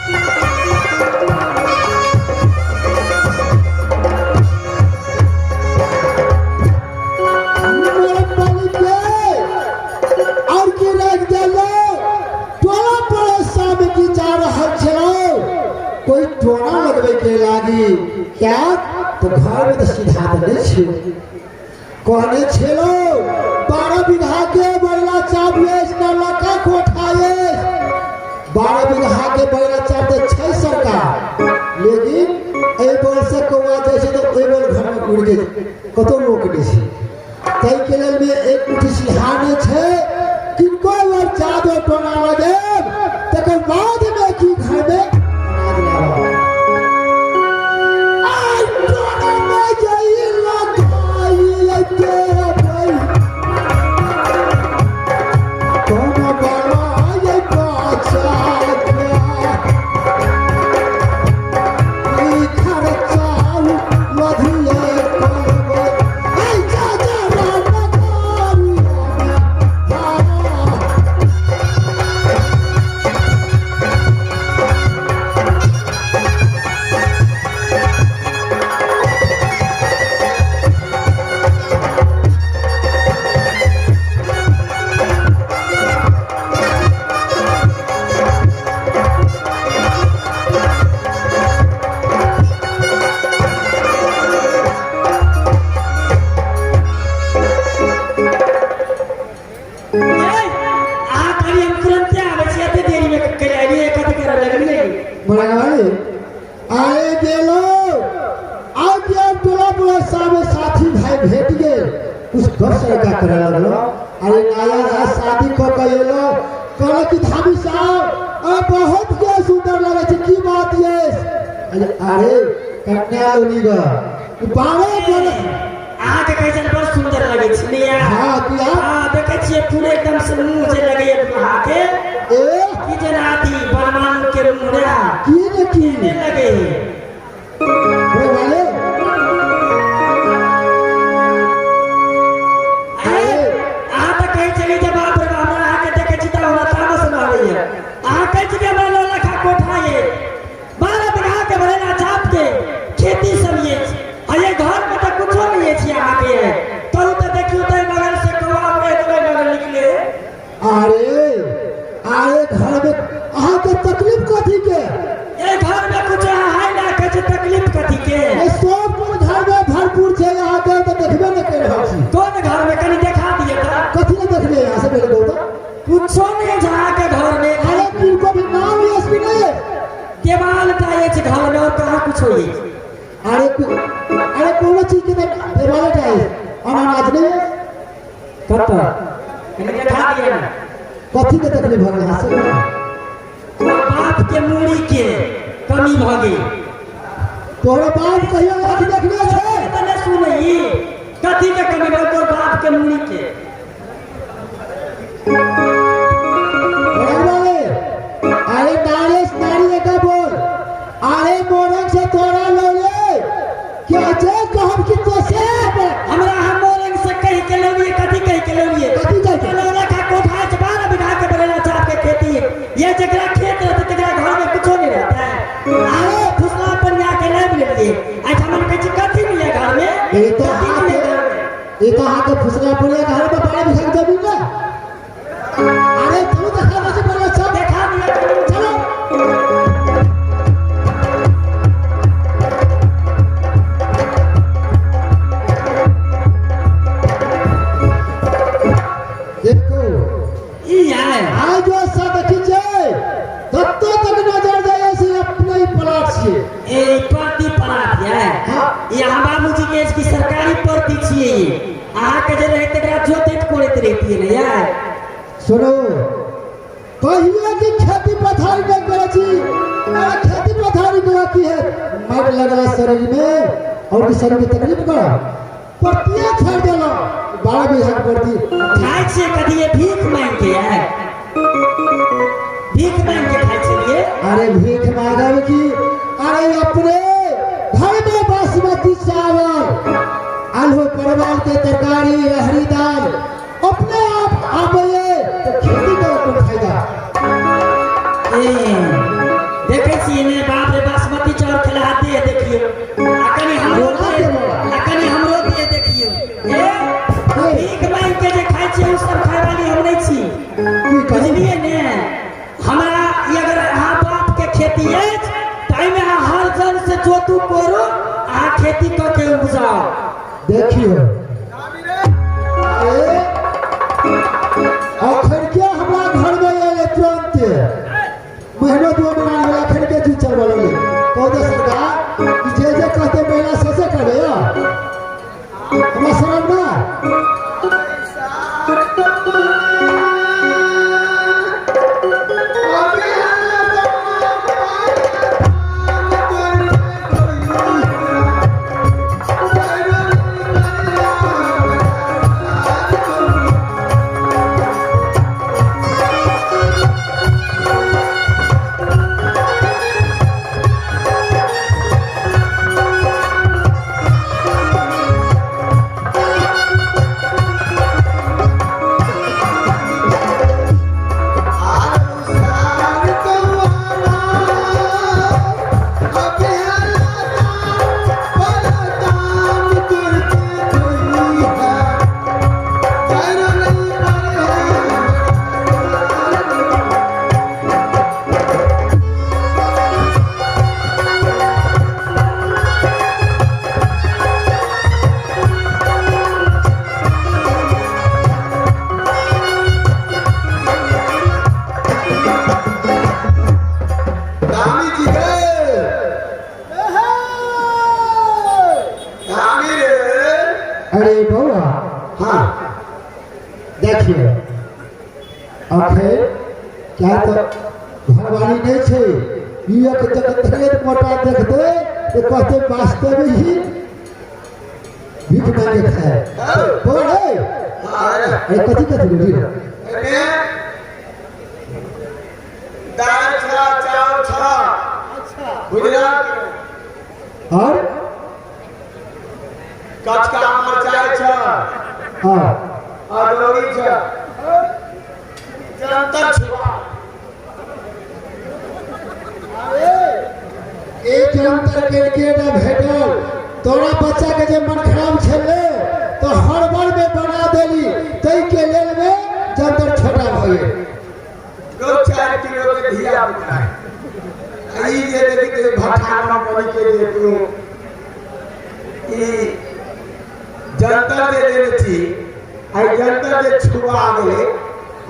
मोर के और की राख देलो टोला पड़ोसा में की जा रहल छलो कोई टोना लगबे के लागी क्या तो घर में तो सीधा तो नहीं छे कहने छलो 12 बीघा के बैला चाप ये न लका कोठा ये 12 बीघा के बैला चाप तो छै सरकार लेकिन एहि बोल से कौआ जाइ छै तऽ ओहि बोल घर में उड़ गेल कतौ लोक नहि छै ताहिके लेल में एक मुट्ठी सिहा नहि छै किनको अगर जादो टोना लगेब तकर बाद में की घर में अनाज लाबब आइ टोना में जई लगाई देबै कोनो बड़ाई बाचा के ई खर्चा लधिए करबै ऐ जा जा राम करिया अहाँ कहलियै हम तुरन्ते आबै छी एते देरीमे करि एलियै कथी करऽ लगलियै। बड़ाई आए गेलो आ गया टोला टोला सामे साथी भाई भेट गेल कुछ गप सड़का करे लगलो। अरे नया नया शादी कऽ के एलो कहलक कि धामी साहब आ बहुत के सुंदर लगे छै की बात ये। अरे अरे कन्या लोनी ग 12 बरस अहाँके कहै छनि बड़ सुन्दर लगै छै ने यार। हाँ, किया? हाँ, देखै छियै पूरे एकदम से मुँह जे लगैया दुल्हाके ए की जेना अथी बनमान के मुँह रे की ने की ने लगे है। बड़े वाले अरे अहाँ तऽ कहै छलियै जे बाप रे बाप हमरा अहाँके देखै छी तऽ हमरा तामस न आबैया। अहाँ कहै छी कि हमरा 9 लाख कोठा ये 12 बीघा के भरेला चाप के खेती सब ये आ ये घर में तऽ कुछो नहीं अछि अहाँके। कहू तऽ देखियौ तऽ बगल से कौआ उड़े तऽ ओहि बगल निकले। अरे अरे घर में अहाँके तकलीफ कथी के? ए घर में कुछ अहाँ है ना कहै छी तकलीफ कथी के? ए सब कोन घर में भरपूर छै अहाँके तऽ देखबे नहि करि रहल छी। कोन घर में कनि देखा दिअ तऽ। कथी ने देखलियै अहाँ से पहिले कहू तऽ। कुछो नहीं छै अहाँके घर में। अरे किनको भी नाम यस भी नहीं है। देवाल टा अछि घर में और कहाँ कुछो अछि। अरे अरे कोनो चीज के तऽ देवाल टा अछि और अनाज नहीं है। कतऽ कनि देखा दिअ ने। कथी के तकलीफ भऽ गेल अहाँ से? तोहर बाप के मूड़ी के कमी भऽ गेल। तोहर बाप कहियो आँखि देखने छै? तऽ नहि सुनही कथी के कमी भऽ तोहर बाप के मूड़ी के। अरे नारेश नारी एका बोल अरे मोरंग से तोरा लौले क्या जे कहब कि तो से हमरा हम मोरंग से कहि के लौलिए कथी कहि के लौलिए? कथी कहि के? लौला का कोठा छै 12 बीघा के बनेला चाप के खेती ये जकरा खेत रहते तकरा घर में कुछो नहीं रहता है। अरे फुसला पनिया के नहीं मिलिए अच्छा मन कहै छी कथी मिले घर में? ये तो कथी हाथ मिले घर में? ये तो हाथ फुसला पनिया घर में 12 बीघा के जमीन है। अरे चलो देखा बस बड़ा सब देखा दिया। चलो देखो ई आए आज जो सब देखी छै तत्तो तक नजर जाय से अपने ही प्लाट छियै। ए परती प्लाट है। हाँ। यहाँ बाबूजी के की सरकारी परती छियै। अहाँ के जे रहै तकरा जोतैत कोड़ैत रहितियै ने यार। सुनो कहियो कि खेती पथारी नहीं करै छी। अरे खेती पथारी करा की है मारि लगला शरीर में और की शरीर के तकलीफ करा परतिया छोड़ देलो 12 बीघा के परती खाइ छियै कथी ये भीख मांगि के यार। भीख मांगि के खाइ छलियै। अरे भीख मांगब की? अरे अपने घर में बासमती चावल आलू परवल के तरकारी रहरी दाल अपने आप आबे तो खेती का कोन फायदा? ए देखै छियै ने बाप रे बासमती चाउर खेला दे देखियौ आ कनि हमरो रोना दे के बोला। आ कनि हमरो दे देखियौ ए भीख मांगि के जे खाइ छियै ओ सब खाय वाली हम नहि छी की कही बुझलियै ने हमरा ई अगर अहाँ बाप के खेती अछि ताहिमे अहाँ हर जन से जोतू कोरू अहाँ खेती कऽ के उपजाउ देखियो ए अखन के हमरा घर में एले तुरंत महीनो दू महीना भेल अखन के चीज चलबऽ लगलै कहू तऽ सरकार कि जे जे कहते महिला से से करबै यौ हमरा शरम ना अरे बौआ हाँ देखिए अखन क्या तो घरवाली नहीं छे युवक जब तकले मोटा देखते तो कहते वास्तव में ही भीख मांगे खाए बोल रे अरे कथी कथी बोली दाल छा चावल छा गुजरात और कचका मरचाई छा हाँ अदौरी छा जंतर छुआ एक जंतर के के ना भेटल तोरा बच्चा के जे मन खराब छले तो हर बार में बना देली तई के लेल में जंतर छोटा भऽ गेल दो चार किलो के धिया पुता है ई जे देखी ते भट्ठा कंपनी के जे कोनो ई जंतर जे देने छी आई जंतर जे छुआ गेलै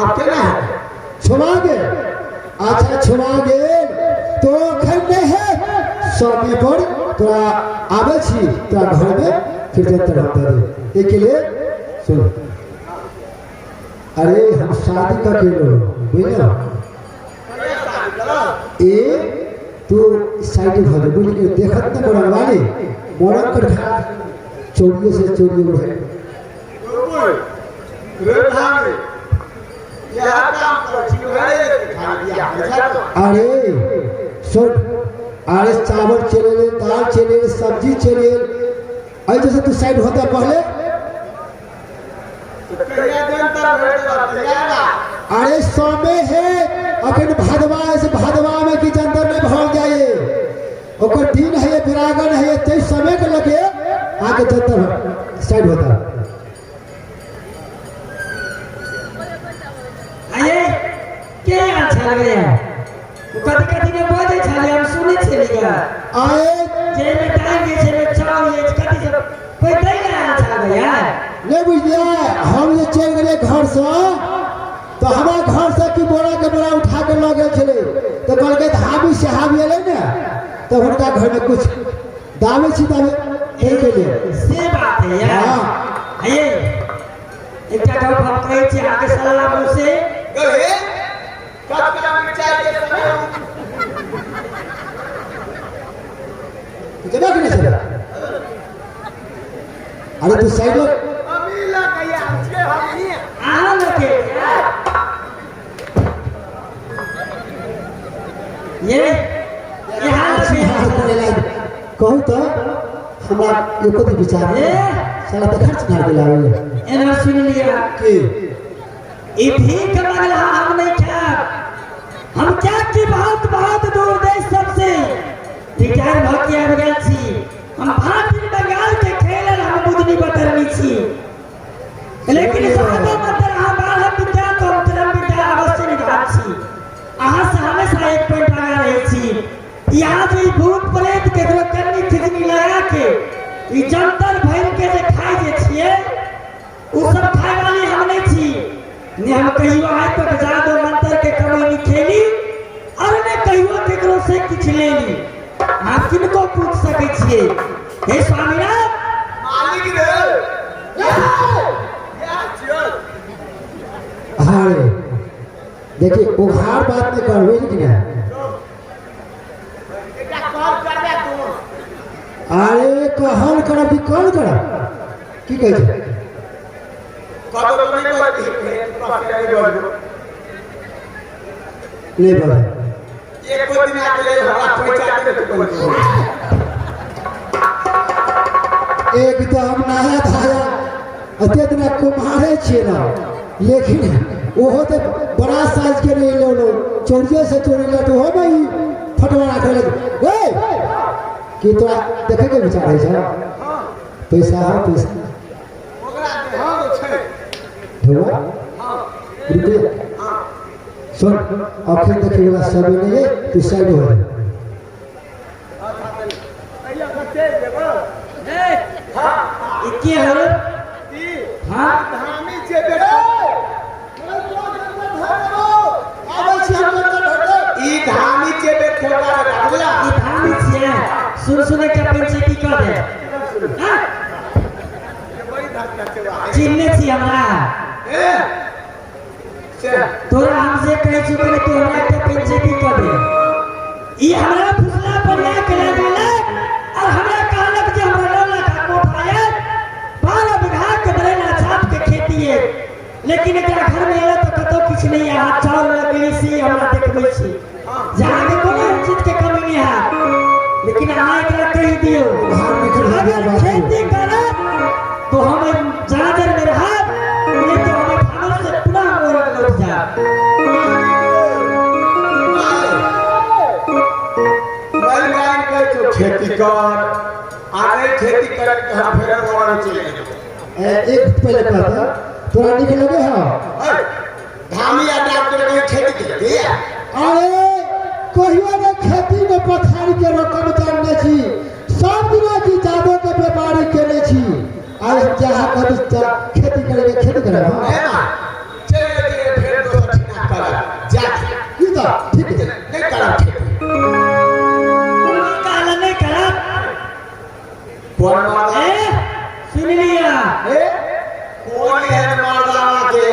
आब केना हेतै छुआ गेल अच्छा छुआ गेल तो एखन नहि है समय पर तोरा आबै छी तोरा घर में फिर जंतर हम दे देब एहिके लिए सुन अरे हम शादी कर के बुझल ए तू साइड भऽ जा बुझली देखत न मोरंग वाली मोरंग कर खा चोरिए से चोरिए उड़े अरे सुन अरे चावल चले ले दाल चले ले सब्जी चले ले ऐसे जैसे तू साइड होता पहले अरे समय है अखन भादवा है से भादवा में की जंतर नहीं भरल जाए ओकर दिन है विरागन है ते समय के लगे आके जंतर साइड होता आये के अच्छा लगैया कथी कथी ने बजै छलै हम सुनै छलियै आए जे में दालि जे छै में चाउर जे कथी सब कोई दै ने अच्छा लगैया नहीं बुझलियै हम जे चलि गेलियै घरसँ तऽ हमरा घरसँ कि बोरा के बोरा उठा के लऽ गेल छलै तऽ कहलकै हाबी से हाबी एलै ने तऽ हुनका घरमे कुछ दाबै छी दाबै एहि के लिए से बात है यार हाँ। आइए एकटा गप हम कहै छी अहाँके सलाह मुँह से जेबा कि नहीं छलै अरे तू साइड हो अहाँ लोके ये यहाँ लोके कहू तऽ हमरा एको दिन विचार ए? साला तऽ खर्च मार के लाबै एना सुन लिया की ई भीख मंगला हम नहीं खायब हम क्या कि बहुत बहुत दूर देश सबसे के ई जंतर भरि के जे खाइ जे छियै ओ सब खाय वाली हम नहीं छी ने। हम कहियो आइ तक जादो मंतर के कमैनी खेली और ने कहियो केकरो से किछु लेली। अहाँ किनको पूछ सकै छियै। हे स्वामीनाथ मालिक रे या छियो। अरे देखिए, उघार बात नहीं कर बुझली कि नहीं? एकटा कॉल करबे तू। अरे कहल करब कि कल करब, की कहै छै? कतौ तो नहीं बजती कष्ट नहीं बजबो। नहीं बोले। एको दिन आके ले हमरा पैसा दे तू बजबो। एक तो हम नहा धाया अते दिना कुम्हारे छियै ना, लेकिन ओहो तो बड़ा साइज के नहीं लो लो, चोरिए से चोरी ले तो हो भाई फटवा राखे लगे। ए की तोरा देखे के विचार है छै? पैसा हो पैसा। ओकरा दे हां छै। ढेवा रुपया। सुन, अखन देखे वाला समय नहीं है, तू साइड हो जा। अच्छा अइया बच्चे देबो। ए हां ई के हो? ई हाँ धामी छे बेटा। आबै छी हम जंतर भरके। ई धामी छे बे ठेका बेटा, बुझला? ई धामी छियै, सुन सुन के पंचायती कऽ दे। हाँ? बड़ी धक्का छै बा। चिन्हने छी हमरा? ए से तोरा हम जे कहै छी तू हमरा के पंचायती कऽ दे। ई हमरा फुसला परिया के लगेलक और हमरा कहलक जे हमरा 9 लाख कोठा है, 12 बीघा के बरेला छाप के खेती है, लेकिन एकरा घर में एला तो कतौ किछु नहीं है। हाथ चावल लगेली से हमरा देखबै छी जहाँ के कोनो चीज के कमी नहीं है, लेकिन अहाँ एकरा कहि दियौ उघार नहीं कर अगर बात। खेती करब तो हम जाजर में रहब, नहीं तो हम थाना से पुनः मोड़ लौट जाब। मैं मान के तो खेती कर आ नहीं खेती कर के हम फेर मोड़ चले जेबो। एक पहले कहता तोरा निक लगे है? ए, धामी आ डॉक्टर के खेती के दिया। अरे कहियो ने खेती में पथारी के रकम जानने छी, सब दिना की जादो के व्यापारी केने छी। आज हम जहाँ कभी खेती करेंगे खेती करेंगे। हाँ। ए मां चल जे फेर दोसर ठिकाना कर जा। की तो ठीक है। नहीं करब खेती। कहला नहीं करब। कोन मर्दा? ए सुन लिया। ए कोन एहन मर्दाना के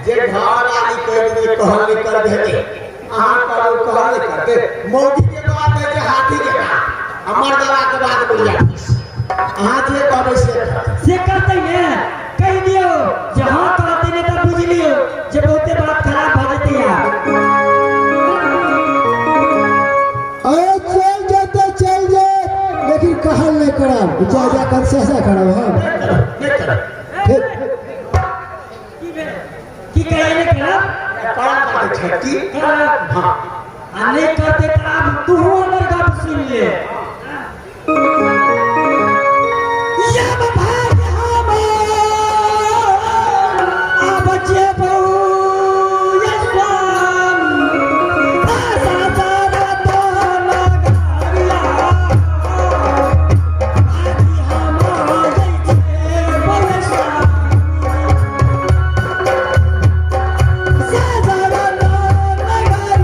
जे घर आदि कहि देबै कहल नहीं कर देते, अहाँ करू कहल नहीं करते। मौगी के बात है जे हाथी के बात आ मर्दाना के बात बुढ़िया फीस। अहाँ जे कहबै से करतै। से करतै ने, कहि दियौ जे हाँ कहतै, नहीं तऽ बुझि लियौ जे बहुते बात खराब भऽ जेतै यार। अरे चल जेते चल जे, लेकिन कहल नहीं करब, जा जा कर से ऐसा करब हम। नहीं करब। ठीक। की भेल? की कहै नहीं करब? करब बात खेती। करब। हाँ। आ नहीं करते तऽ आब तूहू हमर गप सुनि ले। यम भाग्य हमर आब जेबौ ये स्वामी, आशा रतन गारिया। भाग्य हमर जेबौ स्वामी, साजा रतन गारिया।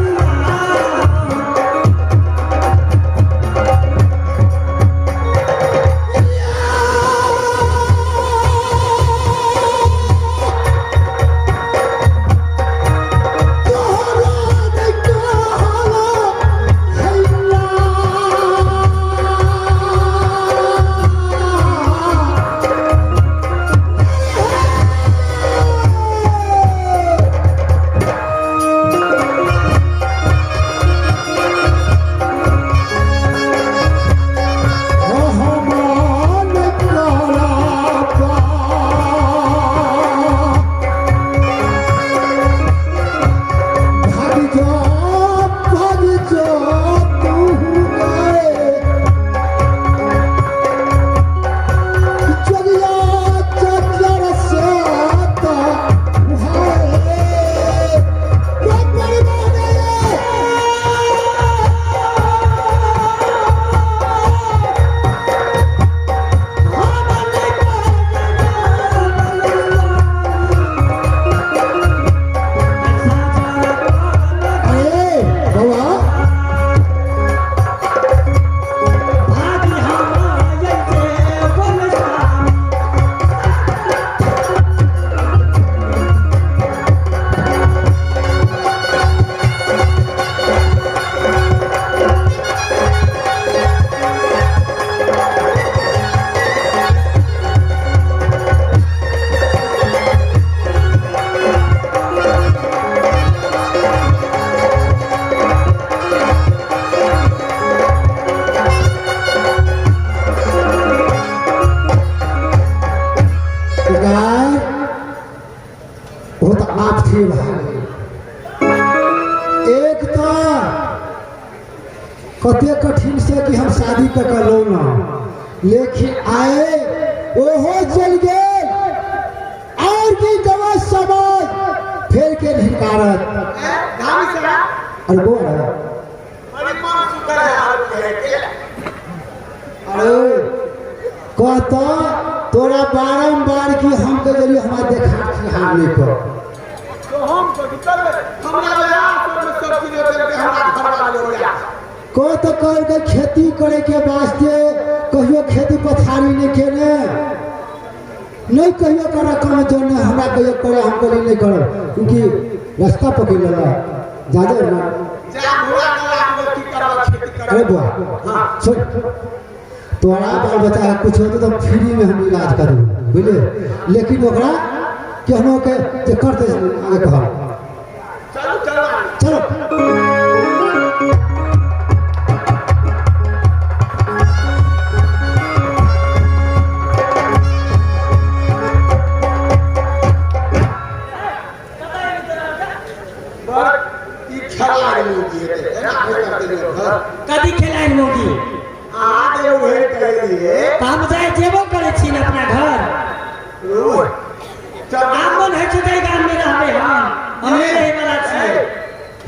मजबूरी भए गेल। एक तऽ कते कठिन से कि हम शादी कऽ के लौ न, लेकिन आए ओहो चलि गेल। और की गवा समाज फेर के धिकारत। धामी साहब। अरे बोल। बड़ी मन सुकर है और कहे के। अरे कहता तोरा बारम्बार की हम के जरिए हमरा देखा छी हम नहीं कर। तो हम तो करबे हमरा बिहार सब में सब चीज देलके, हमरा घर वाले हो जा। कह तो कर के खेती करे के वास्ते कहियो खेती पथारी नहीं केने, नहीं कहियो कर कम जो नहीं हमरा कहियो करे, हम कहियो नहीं करब, क्योंकि रास्ता पकड़ लेला जादे ना। जा घोड़ा कला के की करब खेती करब। अरे बुआ सुन, तोरा बाल बच्चा के कुछ होते तो फ्री में हम इलाज करू बुझले, लेकिन ओकरा केहनो के जे करते आगे कहब। चलो चलो चलो। बड़ ई खेला गेल जे एना करते जे घर। कदी खेलाइन मोगी? अहाँ के उहे कहिए। तऽ हम जाय जेबो करै छी ने अपना घर। रोज चल। आब मन होइ छै जाहि गाम में रहबै, हम नहि रहै वाला छियै।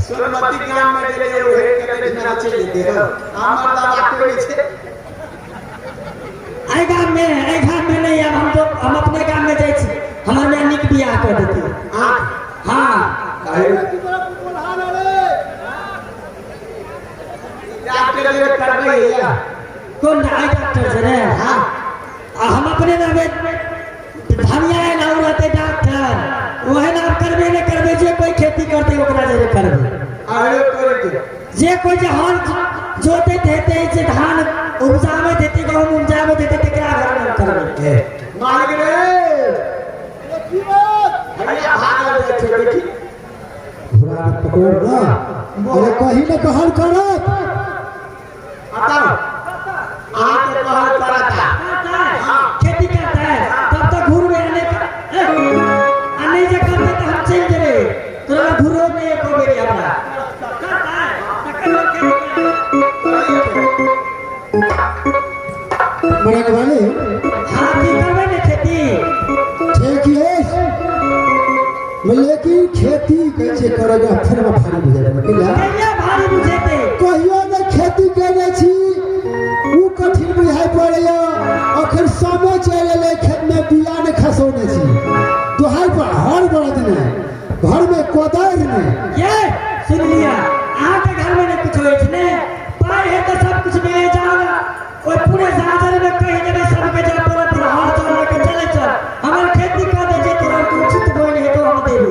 सोनमती गाम में गेलियै उहे के देखना चलि गेल। हमर दादा कोइ छै। एहि गाम में, एहि गाम में नहि आब हम तो हम अपने गाम में जाइ छी, हमर माय नीक बियाह कऽ देतै। हाँ। हाँ। डॉक्टर जे करबै या। कोन आइ डॉक्टर छै रे? हाँ। आ हम अपने रहबै धनिया एना रहतै डॉक्टर, ओहन आब करबे नहि करबै, जे कोइ खेती करतै ओकरा जरे करबै। अरे करके जे कोइ जे हल जोतैत हेतै, जे धान उपजाबैत हेतै, गहूम उपजाबैत हेतै, तकरा घरमे हम करबै। मालिक रे भैया भागल जाइ छै देखी। घोड़ा के पकड़ ना, अरे कहीं न कहल करत। आता अहाँ के कहल करता। खेती करता है तब तक घूर में आने का आ नहीं जे करते तो हम चलि जेबै, तोरा घूरो में एको बेरी हमरा करता है तखन हम खेती करबै। मरन वाले। हाँ की करबै ने खेती? ठीक है, लेकिन खेती कैसे करेगा फिर में भारी बुझेगा कि ला? कहिया भारी बुझेतै? कहियो ने खेती केने छी, उ कठिन बुझाइ पड़ैया। अखन समय चलि एलै, खेत में बिया ने खसौने छी, तोहार पर हर बरद ने, घर में कोदारि ने। ये सुन लिया, अहाँ के घर में नहीं कुछ होइ छै ने, पाइ है तऽ सब कुछ मिले जाओ ना। ओहि पूरे जाजर में कहि देबै सबके जे अपन अपन हर चल लऽ के चलै चल, हमर खेती कऽ दे जे तोरा उचित बोनि हेतौ हम देबौ।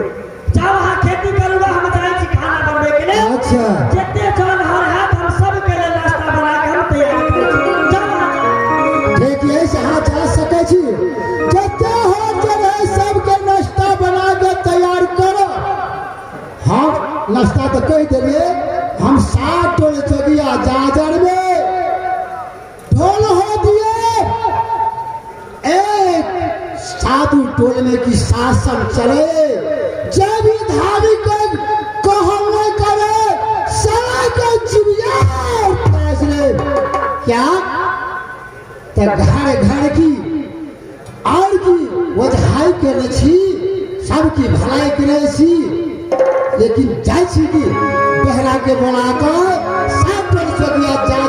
जाओ अहाँ खेती करू, हम जाइ छी खाना बनबै के लेल। अच्छा। जते जन हर हैत हम सबके लेल नाश्ता बना के हम तैयार करै छी। जाओ अहाँ जाउ। ठीक है, से अहाँ जा सकै छी, जते हो चढ़े सबके नाश्ता बना के तैयार करो। हम नाश्ता तऽ कहि देलियै, हम 7 टोल चौकिया जाजर में ढोल हो दिए, एक साधु टोल में की शासन चले, जब भी धामी के कहल नहीं करे साला के चिड़िया फैसले क्या त घर घर की और की वजहाई केने छी, सबकी भलाई केने छी, लेकिन जाइ छी कि बहरा के बोला कऽ 7 टोल चौकिया जाजर